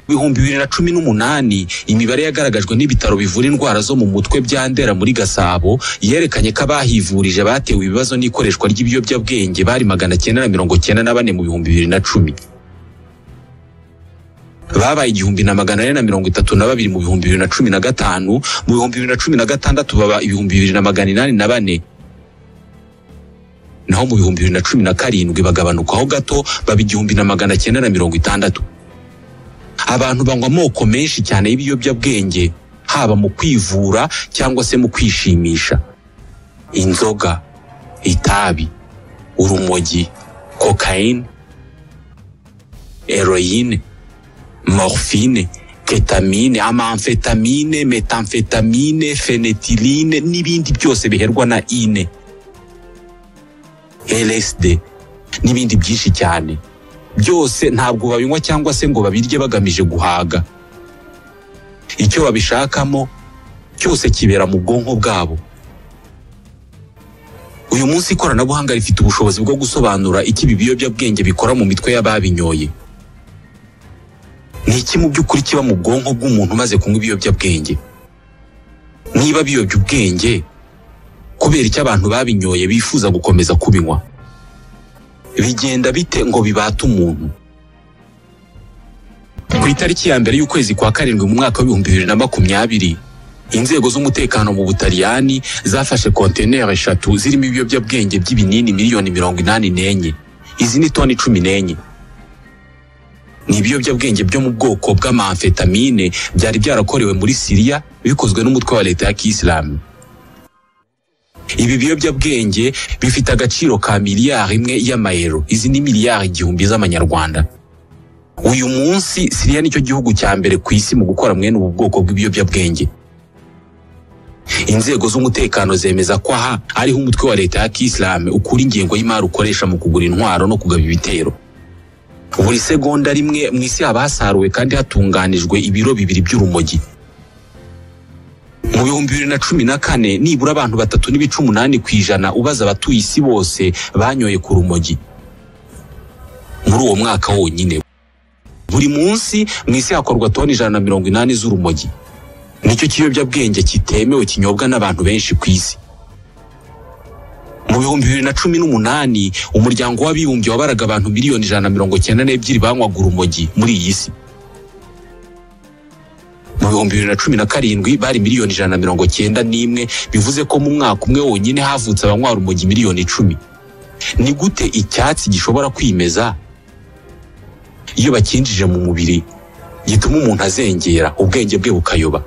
2018, imibare yagaragajwe n'ibitaro bivura indwara zo mu mutwe bya Ndera muri Gasabo yerekanye ko abahivurije batewe ibibazo n'ikoreshwa ry'ibiyobyabwenge bari 994 mu 2010. Babaye 1432 mu 2015, mu 2016 baba 2804, naho mu 2017 bagabanukaho gato baba 1960. Abantu banywa amoko menshi cyane y'ibiyobyabwenge, haba mu kwivura cyangwa se mu kwishimisha. Inzoga, itabi, urumogi, cocaine, heroine, morphine, ketamine, amamfetamine, metamfetamine, phenethyline n'ibindi byose biherwa na ine, LSD n'ibindi byinshi cyane. Byose ntabwo babinywa cyangwa se ngo babirye bagamije guhaga. Icyo babishakamo cyose kibera mu bwonko bwabo. Uyu munsi ikoranabuhanga rifite ubushobozi bwo gusobanura icyo ibi biyobyabwenge bikora mu mitwe y'ababinyoye. Ni iki mu by'ukuri kiba mu bwonko bw'umuntu umaze kunywa ibiyobyabwenge? Niba biyobya ubwenge, kubera icyo abantu babinyoye bifuza gukomeza kubinywa? Bigenda bite ngo bibate umuntu? Ku itariki ya 1 y'ukwezi kwa 7 mu mwaka wa 2020, inzego z'umutekano mu Butaliyani zafashe konteneri 3 zirimo ibiyobyabwenge by'ibinini miliyoni 84. Izi ni toni 14. Ni ibiyobyabwenge byo mu bwoko bw'amamfetamine byari byarakorewe muri Syria bikozwe n'umutwe wa leta ya Kisilamu. Ibi biyobyabwenge bifite agaciro ka miliyari 1 y'amayero. Izi ni miliyari 1000 z'amanyarwanda. Uyu munsi Syria nicyo gihugu cya mbere ku isi mu gukora mwene ubu bwoko bw'ibiyobyabwenge. Inzego z'umutekano zemeza ko aha ariho umutwe wa leta ya Kisilamu ukura ingengo y'imari ukoresha mu kugura intwaro no kugaba ibitero. Buri segonda rimwe mu isi haba hasaruwe kandi hatunganijwe ibiro 2 by'urumogi. Mu 2014 nibura abantu 3.8% ubaza abatuye isi bose banyoye ku rumogi. Muri uwo mwaka wonyine, buri munsi mu isi hakorwa toni 180 z'urumogi. Nicyo kiyobyabwenge kitemewe kinyobwa n'abantu benshi ku isi. Mu 2018 umuryango w'abibumbye wabaraga abantu miliyoni 192 banywaga urumogi muri iyi si. Mu 2017 bari miliyoni 191, bivuze ko mu mwaka umwe wonyine havutse abanywa urumogi miliyoni 10. Ni gute icyatsi gishobora kwimeza iyo bakinjije mu mubiri gituma umuntu azengera, ubwenge bwe bukayoba?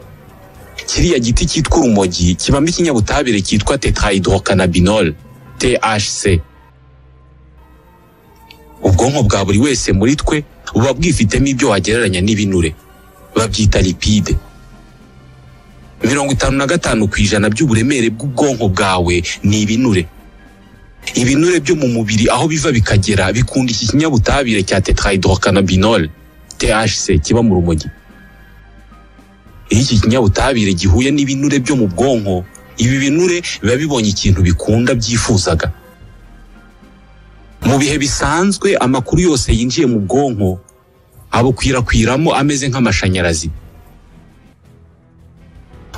Kiriya giti cyitwa urumogi kibamo ikinyabutabire cyitwa tetrahydrocannabinol THC. Ubwonko bwa buri wese muri twe buba bwifitemo ibyo wagereranya n'ibinure, babyita lipide. 55% by'uburemere bw'ubwonko bwawe ni ibinure. Ibinure byo mu mubiri aho biva bikagera bikunda iki kinyabutabire cya tetrahydrocannabinol THC kiba mu rumogi. Iyo iki kinyabutabire gihuye n'ibinure byo mu bwonko, ibi binure biba bibonye ikintu bikunda byifuzaga. Mu bihe bisanzwe amakuru yose yinjiye mu bwonko abukwirakwiramo ameze nk'amashanyarazi.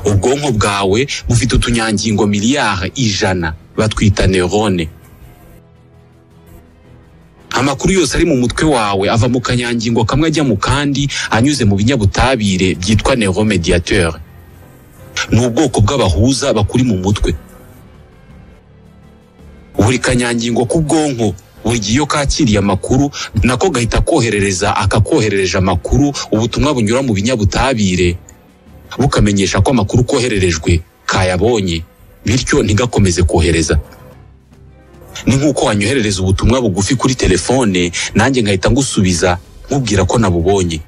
Ubwonko bwawe bufite utunyangingo miliyari 100 batwita neurone. Amakuru yose ari mu mutwe wawe ava mu kanyangingo kamwe ajya mu kandi anyuze mu binyabutabire byitwa neuromediateur. Ni ubwoko bw'abahuza bakuri mu mutwe. Buri kanyangingo k'ubwonko buri gihe iyo kakiriye amakuru nako gahita koherereza akakoherereje amakuru ubutumwa bunyura mu binyabutabire bukamenyesha ko amakuru kohererejwe kayabonye, bityo ntigakomeze kohereza. Ni nkuko wanyoherereza ubutumwa bugufi kuri telefone nanjye ngahita ngusubiza nkubwira ko nabubonye.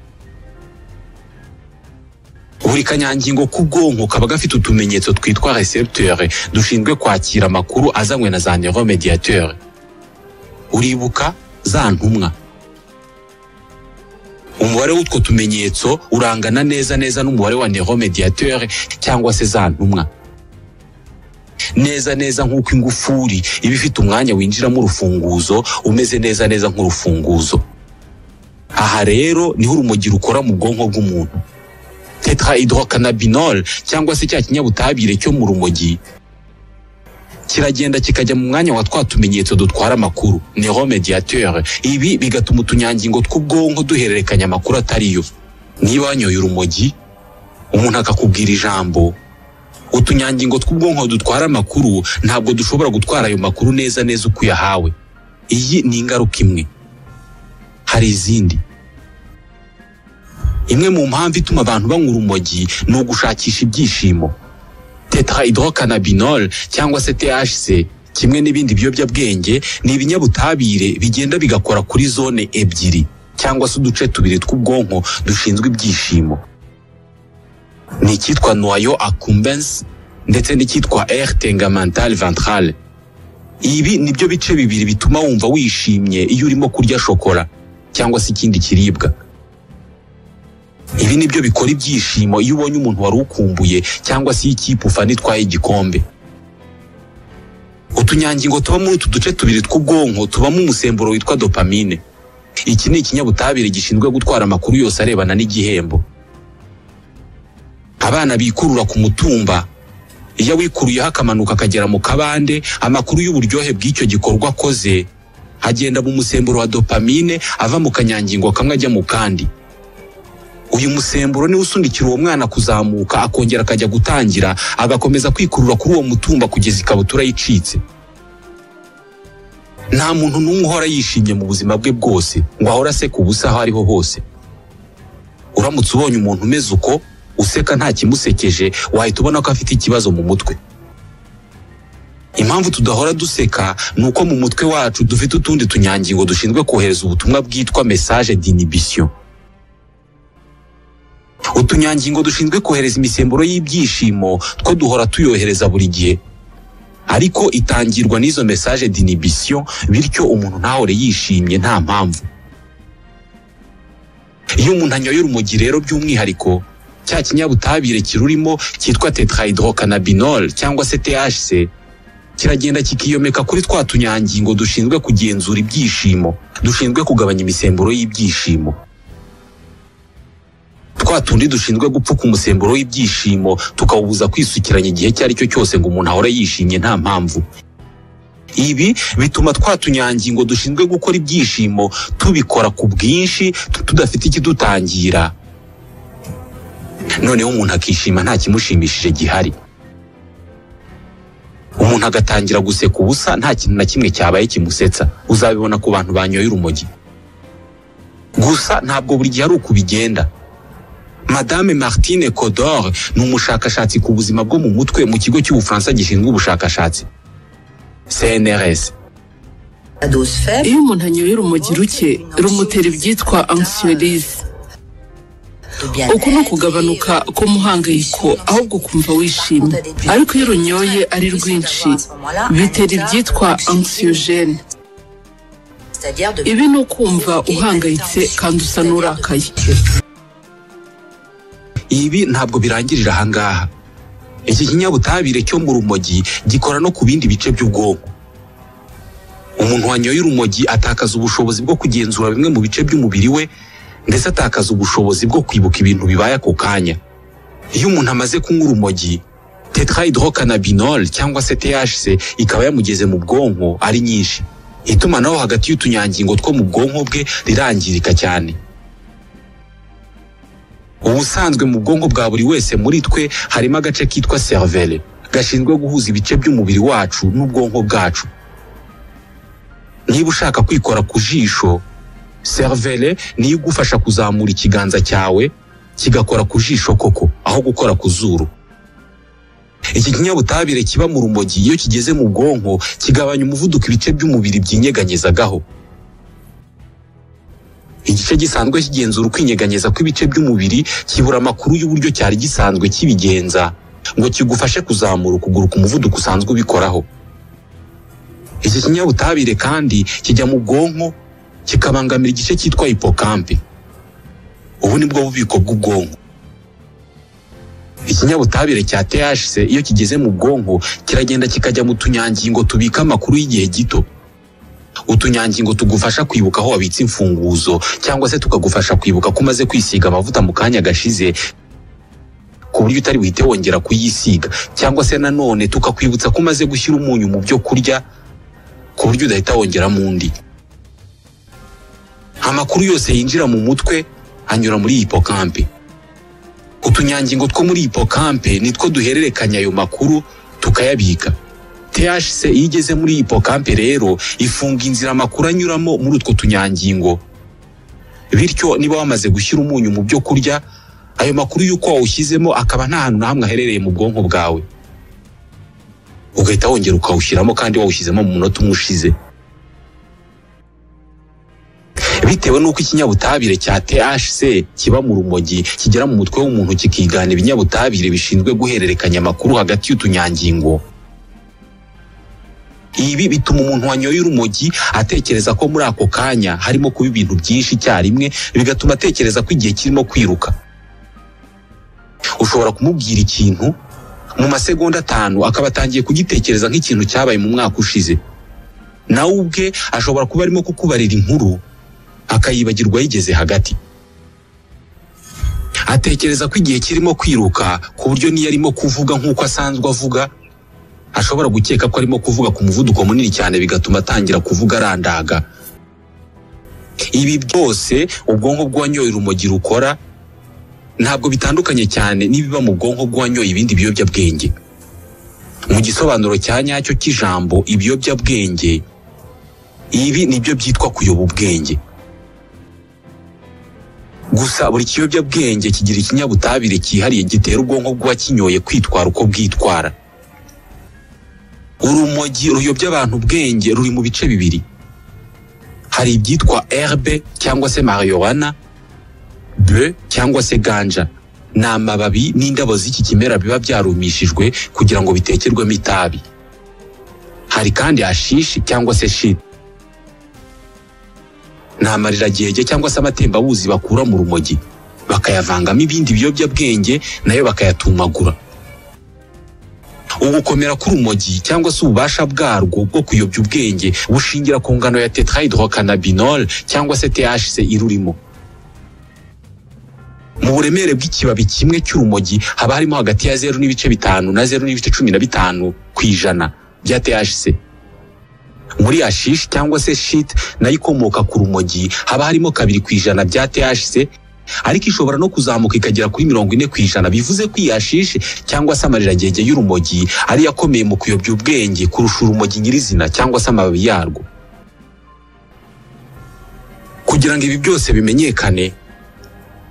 Buri kanyangingo k'ubwonko kaba gafite utumenyetso twitwa recepteur dushinzwe kwakira amakuru azanywe na za neuromediateur. Uribuka za ntumwa. Umubare w'utwo tumenyetso urangana neza neza n'umubare wa neuromediateur cyangwa se za ntumwa. Neza neza nk'uko ingufuri iba ifite umwanya winjiramo urufunguzo umeze neza neza nk'urufunguzo. Aha Aha rero niho urumogi rukora mu bwonko bw'umuntu. Tetrahydrocannabinol cyangwa se cya kinyabutabire cyo mu rumogi kiragenda kikajya mu mwanya wa twa tumenyetso dutwara amakuru, neuromediateur. Ibi bigatuma utunyangingo tw'ubwonko duhererekanya amakuru atariyo. Niba wanyoye urumogi, umuntu akakubwira ijambo, utunyangingo tw'ubwonko dutwara amakuru ntabwo dushobora gutwara ayo makuru neza neza uko uyahawe. Iyi ni ingaruka imwe. Hari izindi. Imwe mu mpamvu ituma abantu banywa urumogi ni ugushakisha ibyishimo. Tetrahydrocannabinol cyangwa se THC kimwe n'ibindi biyobyabwenge ni ibinyabutabire bigenda bigakora kuri zone ebyiri cyangwa se uduce tubiri tw'ubwonko dushinzwe ibyishimo. Ni icyitwa noyau accumbens ndetse n'icyitwa aire tegmentale ventrale. Ibi nibyo bice bibiri bituma wumva wishimye iyo urimo kurya shokora cyangwa se ikindi kiribwa. Ibi nibyo bikora ibyishimo iyo ubonye umuntu wari ukumbuye cyangwa se ikipe ufana itwaye igikombe. Utunyangingo tuba muri utu duce tubiri tw'ubwonko tubamo umusemburo witwa dopamine. Iki ni ikinyabutabire gishinzwe gutwara amakuru yose arebana n'igihembo. Abana bikurura ku mutumba, iyo wikuruyeho akamanuka akagera mu kabande, amakuru y'uburyohe bw'icyo gikorwa akoze agenda mu musemburo wa dopamine ava mu kanyangingo kamwe ajya mu kandi. Uyu musemburo niwo usunikira uwo mwana kuzamuka akongera akajya gutangira, agakomeza kwikurura kuri uwo mutumba kugeza ikabutura yicitse. Nta muntu n'umwe uhora yishimye mu buzima bwe bwose ngo ahore aseka ubusa aho ariho hose. Uramutse ubonye umuntu umeze uko, useka nta kimusekeje, wahita ubona ko afite ikibazo mu mutwe. Impamvu tudahora duseka ni uko mu mutwe wacu dufite utundi tunyangingo dushinzwe kohereza ubutumwa bwitwa message d'inhibition. Utunyangingo dushinzwe kohereza imisemburo y'ibyishimo two duhora tuyohereza buri gihe, ariko itangirwa n'izo message d'inhibition, bityo umuntu ntahore yishimye nta mpamvu. Iyo umuntu anyoye urumogi rero by'umwihariko, cya kinyabutabire kirurimo cyitwa tetrahydrocannabinol cyangwa se THC kiragenda kikiyomeka kuri twa tunyangingo dushinzwe kugenzura ibyishimo, dushinzwe kugabanya imisemburo y'ibyishimo. Twa tundi dushinzwe gupfuka umusemburo w'ibyishimo tukawubuza kwisukiranya igihe icyo ari cyo cyose ngo umuntu ahore yishimye nta mpamvu. Ibi bituma twa tunyangingo dushinzwe gukora ibyishimo tubikora ku bwinshi tudafite ikidutangira. Noneho umuntu akishima nta kimushimishije gihari. Umuntu agatangira guseka ubusa nta kintu na kimwe cyabaye kimusetsa. Uzabibona ku bantu banyoye urumogi. Gusa ntabwo buri gihe ari uko bigenda. Madame Martine Codor ni umushakashatsi ku buzima bwo mu mutwe mu kigo cy'Ubufaransa gishinzwe ubushakashatsi CNRS. Iyo umuntu anyoye urumogi ruke rumutera ibyitwa anxiolyse. Uku ni ukugabanuka k'umuhangayiko, ahubwo ukumva wishimye. Ariko iyo runyoye ari rwinshi bitera ibyitwa anxiogène. Ibi ni ukumva uhangayitse kandi usa n'urakaye. Ibi ntabwo birangirira ahangaha. Iki kinyabutabire cyo mu rumogi gikora no ku bindi bice by'ubwonko. Umuntu wanyoye urumogi atakaza ubushobozi bwo kugenzura bimwe mu bice by'umubiri we, ndetse atakaza ubushobozi bwo kwibuka ibintu bibaye ako kanya. Iyo umuntu amaze kunywa urumogi, tetrahydrocannabinol cyangwa se THC ikaba yamugeze mu bwonko ari nyinshi, itumanaho hagati y'utunyangingo two mu bwonko bwe rirangirika cyane. Ubusanzwe mu bwonko bwa buri wese muri twe harimo agace kitwa cervelle gashinzwe guhuza ibice by'umubiri wacu n'ubwonko bwacu. Niba ushaka kwikora ku jisho, cervelle niyo igufasha kuzamura ikiganza cyawe kigakora ku jisho koko aho gukora ku zuru. Iki kinyabutabire kiba mu rumogi iyo kigeze mu bwonko kigabanya umuvuduko ibice by'umubiri byinyeganyezagaho. Igice gisanzwe kigenzura ukwinyeganyeza kw'ibice by'umubiri kibura amakuru y'uburyo cyari gisanzwe kibigenza ngo kigufashe kuzamura ukuguru ku muvuduko usanzwe ubikoraho. Iki kinyabutabire kandi kijya mu bwonko kikabangamira igice cyitwa hippocampe. Ubu nibwo bubiko bw'ubwonko. Ikinyabutabire cya THC iyo kigeze mu bwonko kiragenda kikajya mu tunyangingo tubika amakuru y'igihe gito. Utunyangingo tugufasha kwibuka aho wabitse imfunguzo, cyangwa se tukagufasha kwibuka ko umaze kwisiga amavuta mu kanya gashize, ku buryo utari buhite wongera kuyisiga, cyangwa se nanone tukakwibutsa ko umaze gushyira umunyu mu byo kurya, ku buryo udahita wongeramo undi. Amakuru yose yinjira mu mutwe anyura muri hippocampe. Utunyangingo two muri hippocampe nitwo duhererekanya ayo makuru tukayabika. THC iyo igeze muri hippocampe rero ifunga inzira amakuru anyuramo muri utwo tunyangingo. Bityo niba wamaze gushyira umunyu mu byo kurya, ayo makuru y'uko wawushyizemo akaba nta hantu na hamwe aherereye mu bwonko bwawe, ugahita wongera ukawushyiramo kandi wawushyizemo mu munota umwe ushize. Bitewe n'uko ikinyabutabire cya THC kiba mu rumogi kigera mu mutwe w'umuntu kikigana ibinyabutabire bishinzwe guhererekanya amakuru hagati y'utunyangingo, ibi bituma umuntu wanyoye urumogi atekereza ko muri ako kanya harimo kuba ibintu byinshi icyarimwe, bigatuma atekereza ko igihe kirimo kwiruka. Ushobora kumubwira ikintu mu masegonda 5 akaba atangiye kugitekereza nk'ikintu cyabaye mu mwaka ushize. Nawe ubwe ashobora kuba arimo kukubarira inkuru akayibagirwa yigeze hagati. Atekereza ko igihe kirimo kwiruka, ku buryo niyo arimo kuvuga nk'uko asanzwe avuga, ashobora gukeka ko arimo kuvuga ku muvuduko munini cyane, bigatuma atangira kuvuga arandaga. Ibi byose ubwonko bw'uwanyoye urumogi rukora ntabwo bitandukanye cyane n'ibiba mu bwonko bw'uwanyoye ibindi biyobyabwenge. Mu gisobanuro cya nyacyo cy'ijambo ibiyobyabwenge, ibi nibyo byitwa kuyoba ubwenge. Gusa buri kiyobyabwenge kigira ikinyabutabire cyihariye gitera ubwonko bw'uwakinyoye kwitwara uko bwitwara. Urumogi ruyobya abantu ubwenge ruri mu bice bibiri. Hari ibyitwa herbe cyangwa se marijuana, B cyangwa se ganja. Ni amababi n'indabo z'iki kimera biba byarumishijwe kugira ngo bitekerwemo itabi. Hari kandi hashishi cyangwa se shit. Ni amariragege cyangwa se amatembabuzi bakura mu rumogi, bakayavangamo ibindi biyobyabwenge nayo bakayatumagura. Ugukomera k'urumogi cyangwa se ububasha bwarwo bwo kuyobya ubwenge bushingira ku ngano ya tetrahydrocannabinol cyangwa se THC irurimo. Mu buremere bw'ikibabi kimwe cy'urumogi haba harimo hagati ya 0.5 na 0.15% bya THC. Muri hashish cyangwa se shit nayo ikomoka ku rumogi haba harimo 2% bya THC, ariko ishobora no kuzamuka ikagera kuri 40%. Bivuze ko iyi hashish cyangwa se amariragege y'urumogi ari yakomeye mu kuyobya ubwenge kurusha urumogi nyirizina cyangwa se amababi yarwo. Kugira ngo ibi byose bimenyekane,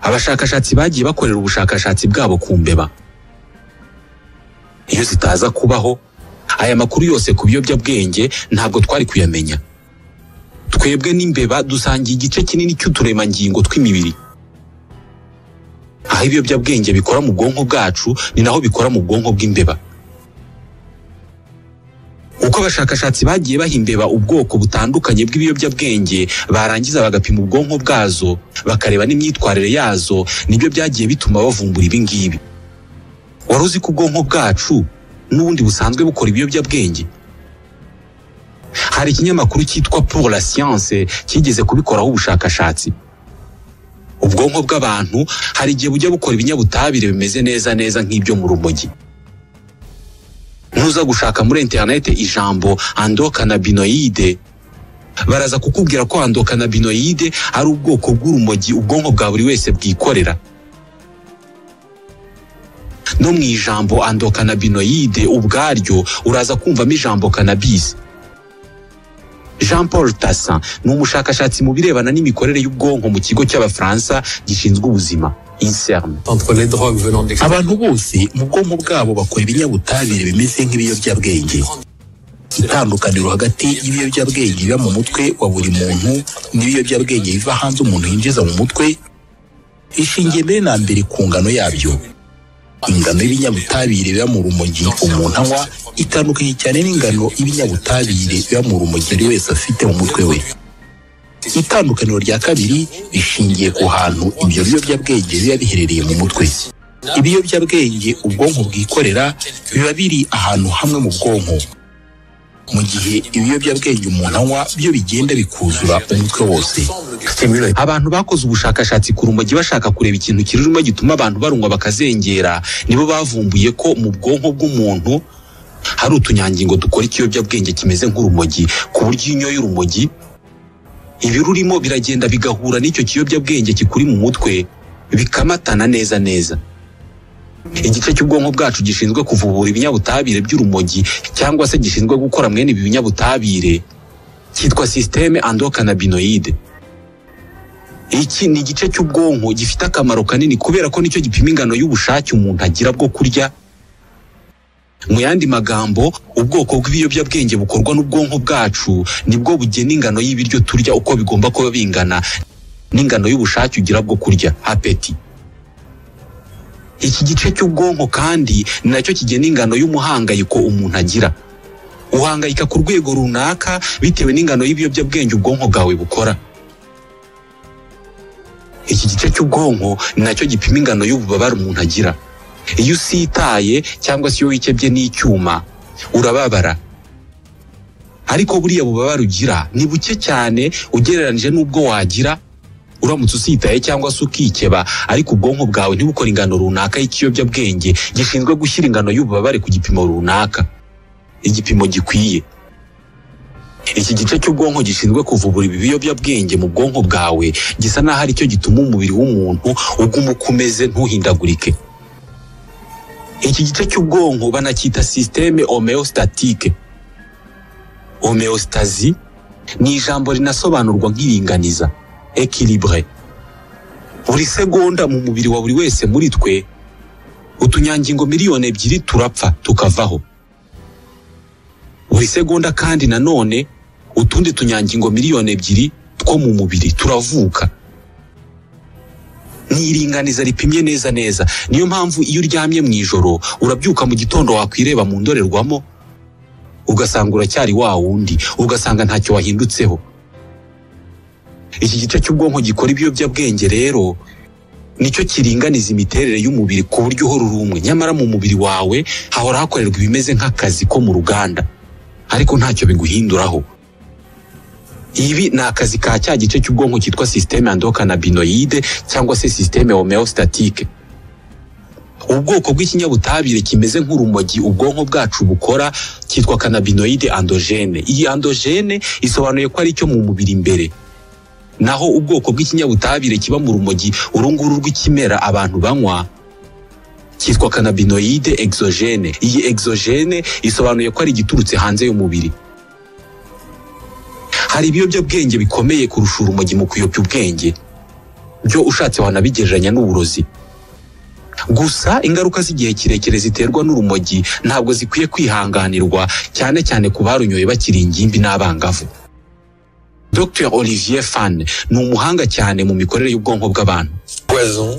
abashakashatsi bagiye bakorera ubushakashatsi bwabo ku mbeba. Iyo zitaza kubaho, aya makuru yose ku biyobyabwenge ntabwo twari kuyamenya. Twebwe n'imbeba dusangiye igice kinini cy'uturemangingo tw'imibiri. Aho ibiyobyabwenge bikora mu bwonko bwacu ni naho bikora mu bwonko bw'imbeba. Uko abashakashatsi bagiye baha imbeba ubwoko butandukanye bw'ibiyobyabwenge, barangiza bagapima ubwonko bwazo, bakareba n'imyitwarire yazo, nibyo byagiye bituma bavumbura ibi ngibi. Wari uzi ko ubwonko bwacu n'ubundi busanzwe bukora ibiyobyabwenge? Hari ikinyamakuru cyitwa Pour la Science kigeze kubikoraho ubushakashatsi. Ubwonko bw'abantu hari igihe bujya bukora ibinyabutabire bimeze neza neza nk'ibyo mu rumogi. Nuza gushaka muri internet ijambo endocannabinoide, baraza kukubwira ko endocannabinoide ari ubwoko bw'urumogi ubwonko bwa buri wese bwikorera. No mu ijambo endocannabinoide ubwaryo uraza kumvamo ijambo cannabis. Jean-Paul Tassin ni umushakashatsi mu birebana n'imikorere y'ubwonko mu kigo cy'Abafaransa gishinzwe ubuzima INSERM. Abantu bose mu bwonko bwabo bakora ibinyabutabire bimeze nk'ibiyobyabwenge. Itandukaniro hagati y'ibiyobyabwenge biba mu mutwe wa buri muntu n'ibiyobyabwenge biva hanze umuntu yinjiza mu mutwe ishingiye mbere na mbere ku ngano yabyo. Ingano y'ibinyabutabire biba mu rumogi umuntu anywa itandukanye cyane n'ingano y'ibinyabutabire biba mu rumogi buri wese afite mu mutwe we. Itandukaniro rya kabiri rishingiye ku hantu ibyo biyobyabwenge biba biherereye mu mutwe. Ibiyobyabwenge ubwonko bwikorera biba biri ahantu hamwe mu bwonko. Mu gihe ibiyobyabwenge umuntu anywa byo bigenda bikuzura umutwe wose. Abantu bakoze ubushakashatsi ku rumogi bashaka kureba ikintu kirimo gituma abantu barunywa bakazengera, nibo bavumbuye ko mu bwonko bw'umuntu hari utunyangingo dukora ikiyobyabwenge kimeze nk'urumogi, ku buryo iyo unyoye urumogi ibirurimo biragenda bigahura n'icyo kiyobyabwenge kikuri mu mutwe bikamatana neza neza. Igice cy'ubwonko bwacu gishinzwe kuvubura ibinyabutabire by'urumogi cyangwa se gishinzwe gukora mwene ibi binyabutabire cyitwa système endocannabinoïde. Iki ni igice cy'ubwonko gifite akamaro kanini kubera ko nicyo gipima ingano y'ubushake umuntu agira bwo kurya. Mu yandi magambo, ubwoko bw'ibiyobyabwenge bukorwa n'ubwonko bwacu nibwo bugena ingano y'ibiryo turya uko bigomba kuba bingana n'ingano y'ubushake ugira bwo kurya, appétit. Iki gice cy'ubwonko kandi ni nacyo kigena ingano y'umuhangayiko umuntu agira. Uhangayika ku rwego runaka bitewe n'ingano y'ibiyobyabwenge ubwonko bwawe bukora. Iki gice cy'ubwonko ni nacyo gipima ingano y'ububabare umuntu agira. Iyo usitaye cyangwa se iyo wikebye n'icyuma urababara, ariko buriya bubabare ugira ni buke cyane ugereranije n'ubwo wagira uramutse usitaye cyangwa se ukikeba, ariko ubwonko bwawe ntibukore ingano runaka y'ikiyobyabwenge gishinzwe gushyira ingano y'ububabare ku gipimo runaka, igipimo gikwiye. Iki gice cy'ubwonko gishinzwe kuvubura ibi biyobyabwenge mu bwonko bwawe gisa n'aho ari cyo gituma umubiri w'umuntu uguma uko umeze ntuhindagurike. Iki gice cy'ubwonko banacyita système homéostatique. Homéostasie ni ijambo rinasobanurwa nk'iringaniza, équilibre. Buri segonda mu mubiri wa buri wese muri twe utunyangingo 2 miliyoni turapfa tukavaho. Buri segonda kandi nanone utundi tunyangingo 2 miliyoni two mu mubiri turavuka. Ni iringaniza ripimye neza neza. Niyo mpamvu iyo uryamye mu ijoro urabyuka mu gitondo wakwireba mu ndorerwamo ugasanga uracyari wa wundi, ugasanga ntacyo wahindutseho. Iki gice cy'ubwonko gikora ibiyobyabwenge rero nicyo kiringaniza imiterere y'umubiri ku buryo uhora uri umwe, nyamara mu mubiri wawe hahora hakorerwa ibimeze nk'akazi ko mu ruganda, ariko ntacyo biguhinduraho. Ibi ni akazi ka cya gice cy'ubwonko cyitwa système endocannabinoïde cyangwa se système homéostatique. Ubwoko bw'ikinyabutabire kimeze nk'urumogi ubwonko bwacu bukora cyitwa cannabinoïde endogène. Iyi endogène isobanuye ko ari icyo mu mubiri imbere, naho ubwoko bw'ikinyabutabire kiba mu rumogi urunguru rw'ikimera abantu banywa cyitwa cannabinoïde exogène. Iyi exogène isobanuye ko ari igiturutse hanze y'umubiri. Hari ibiyobyabwenge bikomeye kurusha urumogi mu kuyobya ubwenge, byo ushatse wanabigereranya n'uburozi. Gusa ingaruka z'igihe kirekire ziterwa n'urumogi ntabwo zikwiye kwihanganirwa, cyane cyane ku barunyoye bakiri ingimbi n'abangavu. Dr Olivier Fan ni umuhanga cyane mu mikorere y'ubwonko bw'abantu.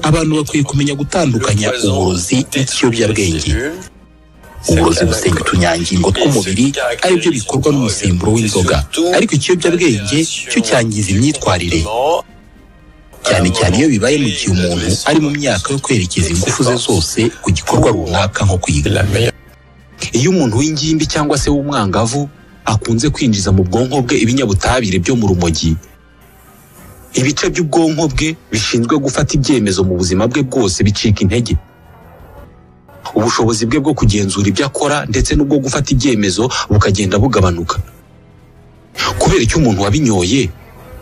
Abantu bakwiye kumenya gutandukanya uburozi n'ikiyobyabwenge. Uburozi busenya utunyangingo tw'umubiri, aribyo bikorwa n'umusemburo w'inzoga, ariko ikiyobyabwenge cyo cyangiza imyitwarire, cyane cyane iyo bibaye mu gihe umuntu ari mu myaka yo kwerekeza ingufu ze zose ku gikorwa runaka nko kwiga. Iyo umuntu w'ingimbi cyangwa se w'umwangavu akunze kwinjiza mu bwonko bwe ibinyabutabire byo mu rumogi, ibice by'ubwonko bwe bishinzwe gufata ibyemezo mu buzima bwe bwose bicika intege. Ubushobozi bwe bwo kugenzura ibyo akora ndetse n'ubwo gufata ibyemezo bukagenda bugabanuka. Kubera icyo umuntu wabinyoye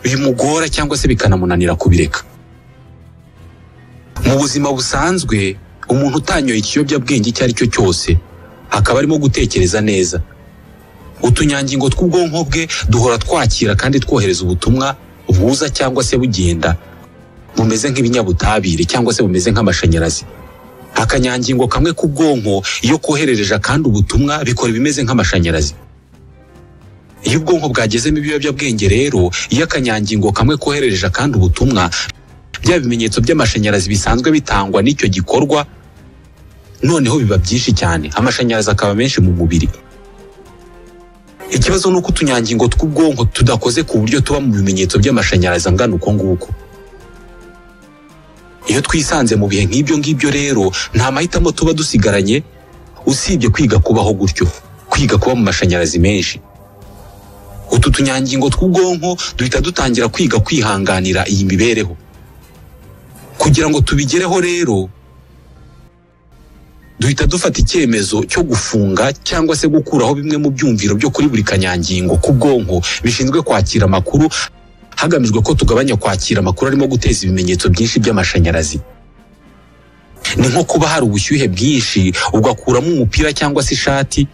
bimugora cyangwa se bikanamunanira kubireka. Mu buzima busanzwe, umuntu utanyoye ikiyobyabwenge icyo ari cyo cyose akaba arimo gutekereza neza, utunyangingo tw'ubwonko bwe duhora twakira kandi twohereza ubutumwa buza cyangwa se bugenda bumeze nk'ibinyabutabire cyangwa se bumeze nk'amashanyarazi. Akanyangingo kamwe k'ubwonko iyo koherereje akandi ubutumwa bikora ibimeze nk'amashanyarazi. Iyo ubwonko bwagezemo ibiyobyabwenge rero, iyo akanyangingo kamwe koherereje akandi ubutumwa, bya bimenyetso by'amashanyarazi bisanzwe bitangwa n'icyo gikorwa noneho biba byinshi cyane, amashanyarazi akaba menshi mu mubiri. Ikibazo ni uko utunyangingo tw'ubwonko tudakoze ku buryo tuba mu bimenyetso by'amashanyarazi angana uko nguko. Iyo twisanze mu bihe nk'ibyo ngibyo rero, nta mahitamo tuba dusigaranye usibye kwiga kubaho gutyo, kwiga kuba mu mashanyarazi menshi. Utu tunyangingo tw'ubwonko duhita dutangira kwiga kwihanganira iyi mibereho. Kugira ngo tubigereho rero, duhita dufata icyemezo cyo gufunga cyangwa se gukuraho bimwe mu byumviro byo kuri buri kanyangingo k'ubwonko bishinzwe kwakira amakuru, hagamijwe ko tugabanya kwakira amakuru arimo guteza ibimenyetso byinshi by'amashanyarazi. Ni nko kuba hari ubushyuhe bwinshi ugakuramo umupira cyangwa se ishati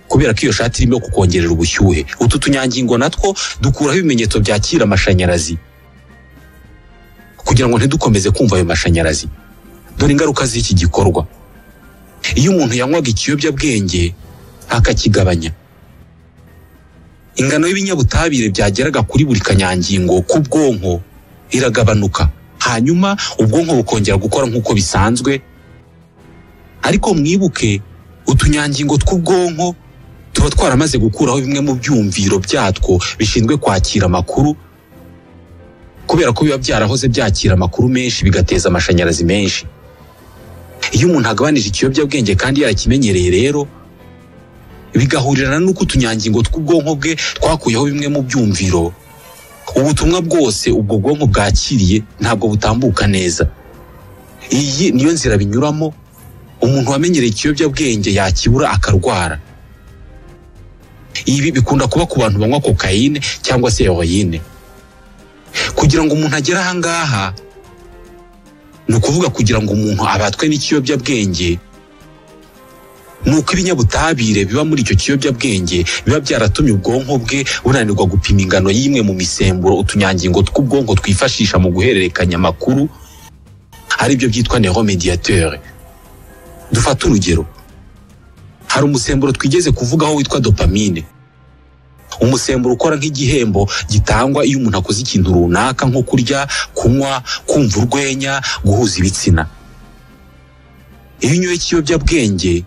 kubera ko iyo shati irimo kukongerera ubushyuhe. Utu tunyangingo natwo dukuraho ibimenyetso byakira amashanyarazi kugira ngo ntidukomeze kumva ayo mashanyarazi. Dore ingaruka z'iki gikorwa. Iyo umuntu yanywaga ikiyobyabwenge akakigabanya, ingano y'ibinyabutabire byageraga kuri buri kanyangingo k'ubwonko iragabanuka, hanyuma ubwonko bukongera gukora nk'uko bisanzwe. Ariko mwibuke, utunyangingo tw'ubwonko tuba twaramaze gukuraho bimwe mu byumviro byatwo bishinzwe kwakira amakuru, kubera ko biba byarahoze byakira amakuru menshi bigateza amashanyarazi menshi. Iyo umuntu agabanije ikiyobyabwenge kandi yarakimenyereye rero, bigahurirana n'uko utunyangingo tw'ubwonko bwe twakuyeho bimwe mu byumviro, ubutumwa bwose ubwo bwonko bwakiriye ntabwo butambuka neza. Iyi niyo nzira binyuramo, umuntu wamenyereye ikiyobyabwenge yakibura akarwara. Ibi bikunda kuba ku bantu banywa kokayine cyangwa se heroine. Kugira ngo umuntu agere aha ngaha, ni ukuvuga kugira ngo umuntu abatwe n'ikiyobyabwenge, ni uko ibinyabutabire biba muri icyo kiyobyabwenge biba byaratumye ubwonko bwe bunanirwa gupima ingano y'imwe mu misemburo utunyangingo tw'ubwonko twifashisha mu guhererekanya amakuru, aribyo byitwa neuromediateur. Dufate urugero, hari umusemburo twigeze kuvugaho witwa dopamine, umusemburo ukora nk'igihembo gitangwa iyo umuntu akoze ikintu runaka nko kurya, kunywa, kumva urwenya, guhuza ibitsina. Iyo unyoye ikiyobyabwenge,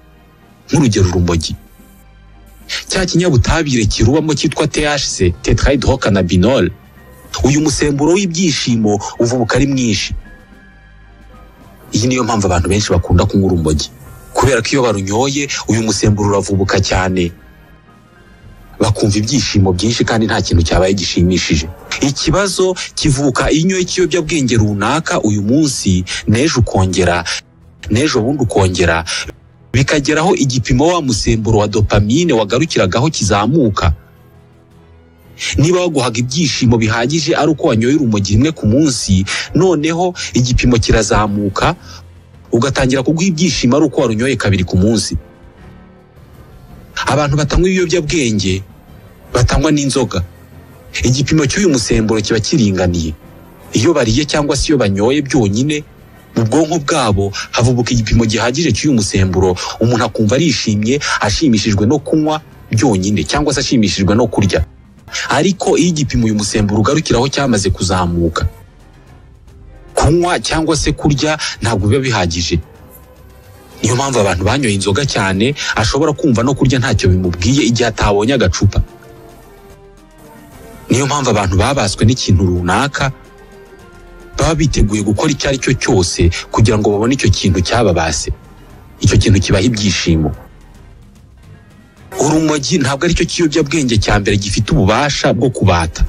nk'urugero urumogi, cya kinyabutabire kirubamo cyitwa THC, tetrahydrocannabinol, uyu musemburo w'ibyishimo uvubuka ari mwinshi. Iyi niyo mpamvu abantu benshi bakunda kunywa urumogi, kubera ko iyo barunyoye uyu musemburo uravubuka cyane, bakumva ibyishimo byinshi kandi nta kintu cyabaye gishimishije. Ikibazo kivuka iyo unyoye ikiyobyabwenge runaka uyu munsi, n'ejo ukongera, n'ejo bundi ukongera, bikageraho igipimo wa musemburo wa dopamine wagarukiragaho kizamuka. Niba waguhaga ibyishimo bihagije ari uko wanyoye urumogi rimwe ku munsi, noneho igipimo kirazamuka ugatangira kuguha ibyishimo ari uko warunyoye kabiri ku munsi. Abantu batanywa ibiyobyabwenge batangwa n'inzoga, igipimo cy'uyu musemburo kiba kiringaniye. Iyo bariye cyangwa se iyo banyoye byonyine, mu bwonko bwabo havubuka igipimo gihagije cy'uyu musemburo, umuntu akumva arishimye, ashimishijwe no kunywa byonyine cyangwa se ashimishijwe no kurya. Ariko iyo igipimo uyu musemburo ugarukiraho cyamaze kuzamuka, kunywa cyangwa se kurya ntabwo biba bihagije. Niyo mpamvu abantu banyoye inzoga cyane ashobora kumva no kurya ntacyo bimubwiye igihe atabonye agacupa. Niyo mpamvu abantu babaswe n'ikintu runaka baba biteguye gukora icyo ari cyo cyose kugira ngo babone icyo kintu cyababase, icyo kintu kibaha ibyishimo. Urumogi ntabwo ari cyo kiyobyabwenge cya mbere gifite ububasha bwo kubata.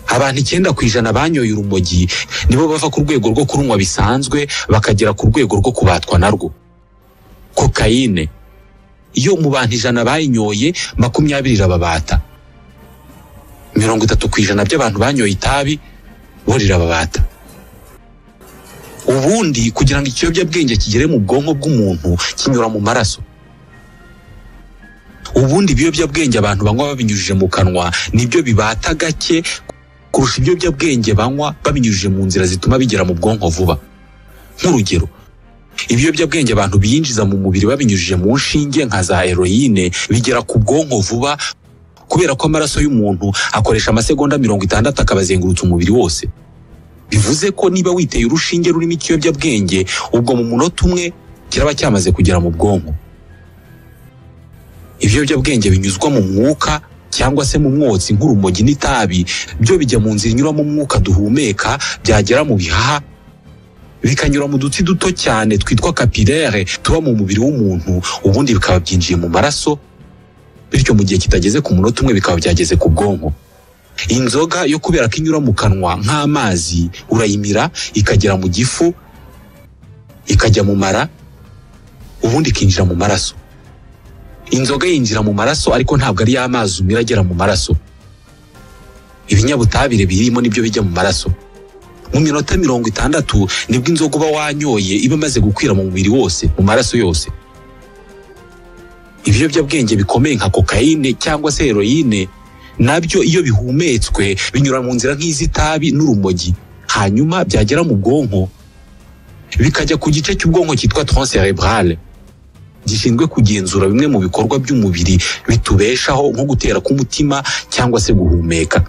Abantu 9% banyoye urumogi nibo bava ku rwego rwo kurunywa bisanzwe bakagera ku rwego rwo kubatwa narwo. Kokayine iyo mu bantu 100 bayinyoye, 20 irababata. 30% by'abantu banyoye itabi bo rirababata. Ubundi kugira ngo ikiyobyabwenge kigere mu bwonko bw'umuntu kinyura mu maraso. Ubundi ibiyobyabwenge abantu banywa babinyujije mu kanwa nibyo bibata gake kurusha ibiyobyabwenge banywa babinyujije mu nzira zituma bigera mu bwonko vuba. Nk'urugero, ibiyobyabwenge abantu biyinjiza mu mubiri babinyujije mu nshinge nka za heroine bigera ku bwonko vuba, kubera ko amaraso y'umuntu akoresha amasegonda 60 akabazengurutsa umubiri wose. Bivuze ko niba witeye urushinge rurimo ikiyobyabwenge, ubwo mu munota umwe kiraba cyamaze kugera mu bwonko. Ibiyobyabwenge binyuzwa mu mwuka cyangwa se mu mwotsi nk'urumogi n'itabi, byo bijya mu nzira inyuramo umwuka duhumeka, byagera mu bihaha bikanyura mu dutsi duto cyane twitwa capillaire tuba mu mubiri w'umuntu, ubundi bikaba byinjiye mu maraso, Bityo mu gihe kitageze ku munota umwe bikaba byageze ku bwonko. Inzoga yo kubera ko inyura mu kanwa nk'amazi, urayimira ikagera mu gifu, ikajya mu mara, ubundi ikinjira mu maraso. Inzoga yinjira mu maraso, ariko ntabwo ari y'amazi umira agera mu maraso. Ibinyabutabire birimo nibyo bijya mu maraso. Mu minota 60 nibwo inzoga uba wanyoye iba imaze gukwira mu mubiri wose, mu maraso yose. Ibiyobyabwenge bikomeye nka kokayine cyangwa se heroine nabyo iyo bihumetswe binyura mu nzira nk'iz'itabi n'urumogi, hanyuma byagera mu bwonko bikajya ku gice cy'ubwonko cyitwa tronc cérébral, gishinzwe kugenzura bimwe mu bikorwa by'umubiri bitubeshaho, nko gutera k'umutima cyangwa se guhumeka.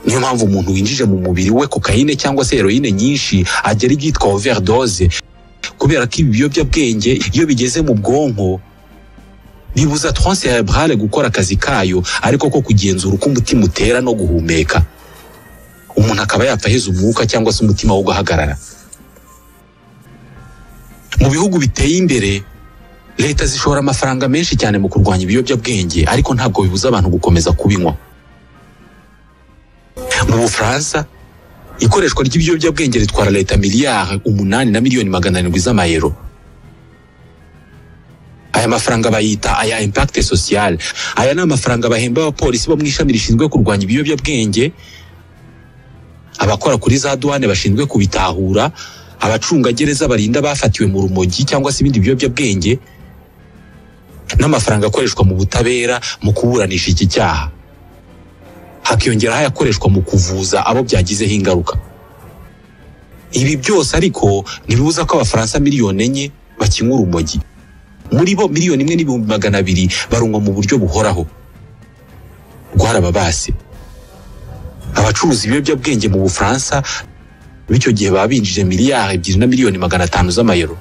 Niyo mpamvu umuntu winjije mu mubiri we kokayine cyangwa se heroine nyinshi agera ibyitwa overdose, kubera ko ibi biyobyabwenge iyo bigeze mu bwonko bibuza tronc cérébral gukora akazi kayo, ariko ko kugenzura uko umutima utera no guhumeka. Umuntu akaba yapfa aheza umwuka cyangwa se umutima wo ugahagarara. Mu bihugu biteye imbere, leta zishora amafaranga menshi cyane mu kurwanya ibiyobyabwenge, ariko ntabwo bibuza abantu gukomeza kubinywa. Mu Bufaransa, ikoreshwa ry'ibiyobyabwenge ritwara leta 8,7 miliyari z'amayero. Aya mafaranga bayita aya impact social. Aya ni amafaranga bahemba abapolisi bo mu ishami rishinzwe kurwanya ibiyobyabwenge, abakora kuri za douane bashinzwe kubitahura, abacungagereza barinda bafatiwe mu rumogi cyangwa se ibindi biyobyabwenge, n'amafaranga akoreshwa mu butabera mu kuburanisha iki cyaha, hakiyongeraho ayakoreshwa mu kuvuza abo byagizeho ingaruka. Ibi byose ariko ntibibuza ko Abafaransa 4 miliyoni bakinywa urumogi. Muri bo 1,2 miliyoni barunywa mu buryo buhoraho, rwarababase. Abacuruza ibiyobyabwenge mu Bufaransa bityo gihe baba binjije 2,5 miliyari z'amayero.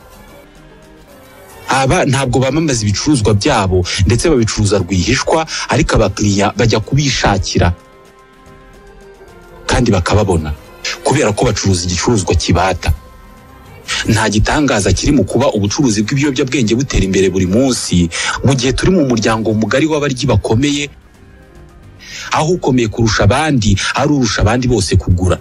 Aba ntabwo bamamaza ibicuruzwa byabo, ndetse babicuruza rwihishwa, ariko abakiriya bajya kubishakira kandi bakababona, kubera ko bacuruza igicuruzwa kibata. Nta gitangaza kiri mu kuba ubucuruzi bw'ibiyobyabwenge butera imbere buri munsi, mu gihe turi mu muryango mugari w'abaryi bakomeye, aho ukomeye kurusha abandi ari urusha abandi bose kugura.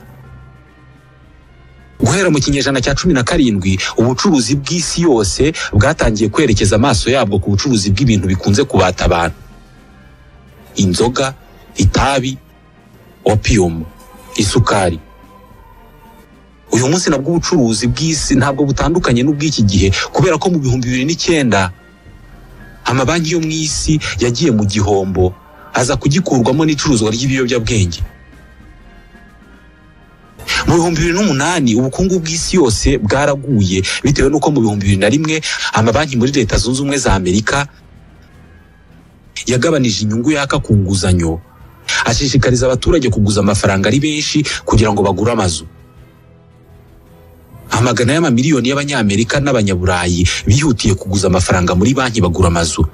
Guhera mu kinyejana cya 17, ubucuruzi bw'isi yose bwatangiye kwerekeza amaso yabwo ku bucuruzi bw'ibintu bikunze kubata abantu: inzoga, itabi, opium, isukari. Uyu munsi nabwo ubucuruzi bw'isi ntabwo butandukanye n'ubw'iki gihe, kubera ko mu 2009 amabanki yo mu isi yagiye mu gihombo, aza kugikurwamo n'icuruzwa ry'ibiyobyabwenge. Mu 2008 ubukungu bw'isi yose bwaraguye, bitewe n'uko mu 2001 amabanki muri Leta Zunze Ubumwe za Amerika yagabanije inyungu yaka ku nguzanyo, ashishikariza abaturage kuguza amafaranga ari benshi kugira ngo bagure amazu. Amagana y'amamiliyoni y'Abanyamerika n'Abanyaburayi bihutiye kuguza amafaranga muri banki, bagura amazu.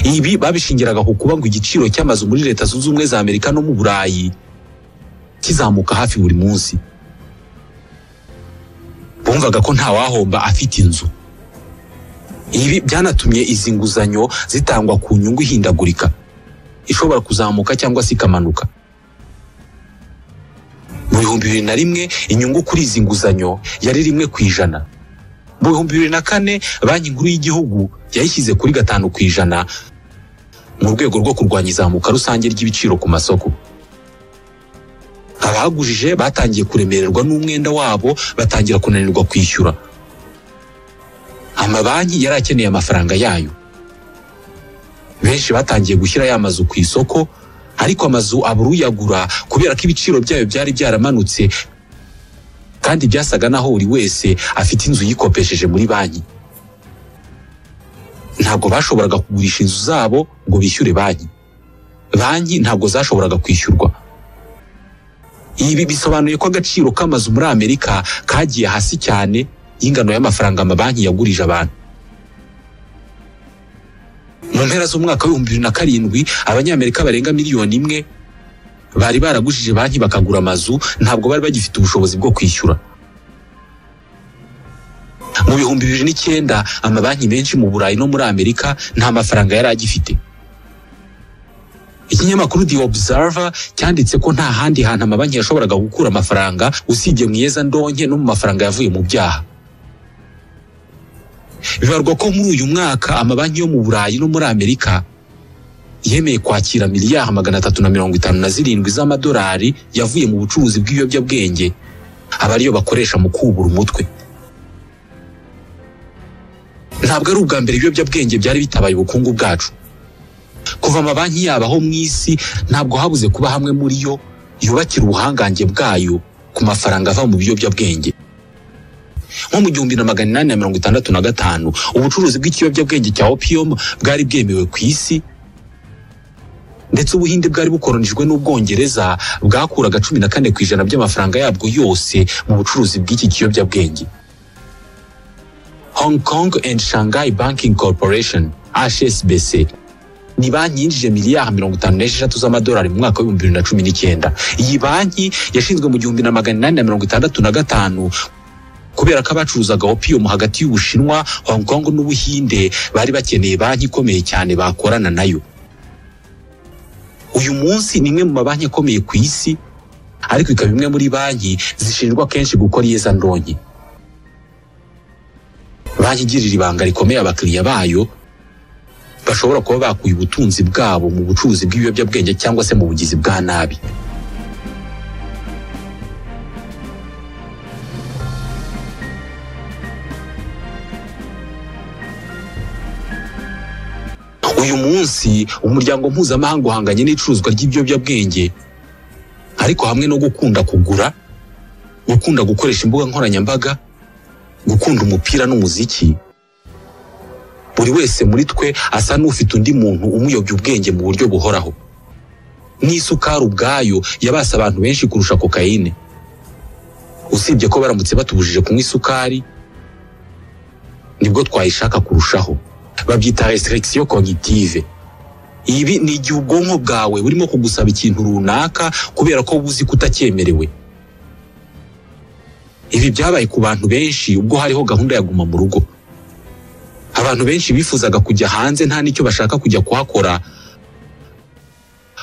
Ibi babishingiraga ku kuba ngo igiciro cy'amazu muri Leta Zunze Ubumwe za Amerika no mu Burayi kizamuka hafi buri munsi. Bumvaga ko nta wahomba afite inzu. Ibi byanatumye izi nguzanyo zitangwa ku nyungu ihindagurika, ishobora kuzamuka cyangwa se ikamanuka. Mu 2001 inyungu kuri izi nguzanyo yari 1%. Mu 2004 Banki Nkuru y'Igihugu yayishyize kuri 5% mu rwego rwo kurwanya izamuka rusange ry'ibiciro ku masoko. Abagujije batangiye kuremererwa n'umwenda wabo, batangira kunanirwa kwishyura. Amabanki yari akeneye amafaranga yayo. Benshi batangiye gushyira ya mazu ku isoko, ariko amazu abura uyagura, kubera ko ibiciro byayo byari byaramanutse kandi byasaga naho buri wese afite inzu yikopesheje muri banki. Ntabwo bashoboraga kugurisha inzu zabo ngo bishyure banki, banki ntabwo zashoboraga kwishyurwa. Ibi bisobanuye ko agaciro k'amazu muri Amerika kagiye hasi cyane y'ingano y'amafaranga amabanki yagurije abantu. Mu mpera z'umwaka w'2007 Abanyamerika barenga 1 miliyoni bari baragujije banki bakagura amazu ntabwo bari bagifite ubushobozi bwo kwishyura. Mu Mu 2009 amabanki menshi mu Burayi no muri Amerika nta mafaranga yari agifite. Ikinyamakuru The Observer cyanditse ko nta handi hantu amabanki yashoboraga gukura amafaranga usibye mu iyezandonke no mu mafaranga yavuye mu byaha. Bibarwa ko muri uyu mwaka amabanki yo mu Burayi no muri Amerika yemeye kwakira miliyari 357 z'amadolari yavuye mu bucuruzi bw'ibiyobyabwenge, aba ariyo bakoresha mu kubura umutwe. Ntabwo ari ubwa mbere ibiyobyabwenge byari bitabaye ubukungu bwacu. Kuva amabanki yabaho mu isi, ntabwo habuze kuba hamwe muri yo yubakira ubuhangange bwayo ku mafaranga ava mu biyobyabwenge. Nko mu 1865 ubucuruzi bw'ikiyobyabwenge cya opium bwari bwemewe ku isi, ndetse Ubuhinde bwari bukoronijwe n'Ubwongereza bwakuraga 14% by'amafaranga yabwo yose mu bucuruzi bw'iki kiyobyabwenge. Hong Kong and Shanghai Banking Corporation HSBC ni banki yinjije miliyari 56 z'amadolari mu mwaka wa 2019. Iyi banki yashinzwe mu 1865 kubera ko abacuruzaga opium hagati y'Ubushinwa, Hong Kong n'Ubuhinde bari bakeneye banki ikomeye cyane bakorana nayo. Uyu munsi ni imwe mu mabanki akomeye ku isi, ariko ikaba imwe muri banki zishinjwa kenshi gukora iyezandonke. Banki igirira ibanga rikomeye abakiriya bayo bashobora kuba bakuye ubutunzi bwabo mu bucuruzi bw'ibiyobyabwenge cyangwa se mu bugizi bwa nabi. Uyu munsi umuryango mpuzamahanga uhanganye n'icuruzwa ry'ibiyobyabwenge, ariko hamwe no gukunda kugura, gukunda gukoresha imbuga nkoranyambaga, gukunda umupira n'umuziki, buri wese muri twe asa n'ufite undi muntu umuyobya ubwenge mu buryo buhoraho. N'isukari ubwayo yabasa abantu benshi kurusha kokayine. Usibye ko baramutse batubujije kunywa isukari, nibwo twayishaka kurushaho. Babyita restriction cognitive. Ibi ni igihe ubwonko bwawe burimo kugusaba ikintu runaka kubera ko buzi kutakyemerewe. Ibi byabaye ku bantu benshi ubwo hariho gahunda ya guma mu rugo. Abantu benshi bifuzaga kujya hanze nta nicyo bashaka kujya kuhakora,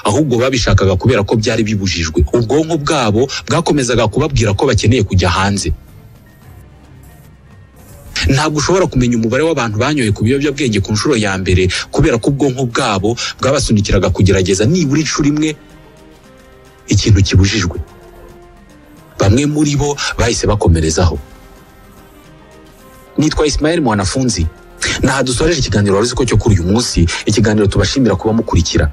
ahubwo babishakaga kubera ko byari bibujijwe. Ubwonko bwabo bwakomezaga kubabwira ko bakeneye kujya hanze. Ntabwo ushobora kumenya umubare w'abantu banyoye ku biyobyabwenge ku nshuro ya mbere kubera ko ubwonko bwabo bwabasunikiraga kugerageza nibura inshuro imwe ikintu kibujijwe. Bamwe muri bo bahise bakomerezaho. Nitwa Ismael Mwanafunzi. Naha dusoreje ikiganiro wari uzi ko cyo kuri uyu munsi, ikiganiro tubashimira kuba mukurikira.